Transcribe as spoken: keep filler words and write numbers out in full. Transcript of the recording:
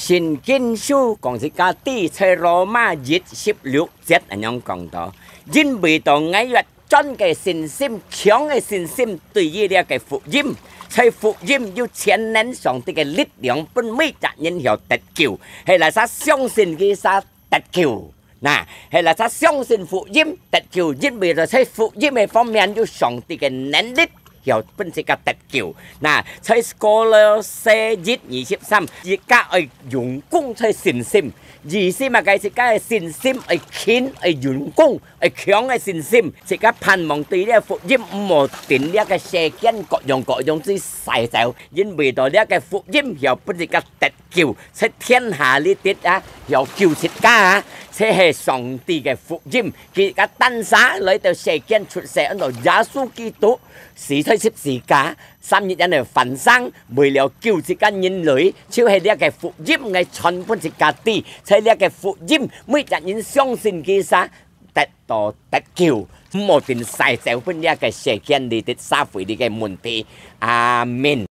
聖經書講自家知，在羅馬一十六節恁樣講到：因為到𠊎越 真个信心，強个信心，對於這个福音，在福音有全能上帝个力量，分每隻人曉得救。係哪儕相信佢儕得救。那，係哪儕相信福音得救，因為在福音个方面有上帝个能力，曉分自家得救。那，在歌羅西一二十三，自家愛用功在信心。意思嘛，該自家个信心愛勤，愛用功， 愛強个信心，自家盼望對這福音，毋好定這个世間各樣各樣之事走，因為到這个福音曉分自家得救，在天下裡底啊，曉救自家啊，這係上帝个福音。佢个單儕來到世間出世，安到耶穌基督，死在十字架，三日以後翻生，為了救自家人類，就係這个福音个傳分自家知，在這个福音，每隻人相信佢儕， 得到得救，毋好定世走分這个世間裡底社會裡个問題。阿們。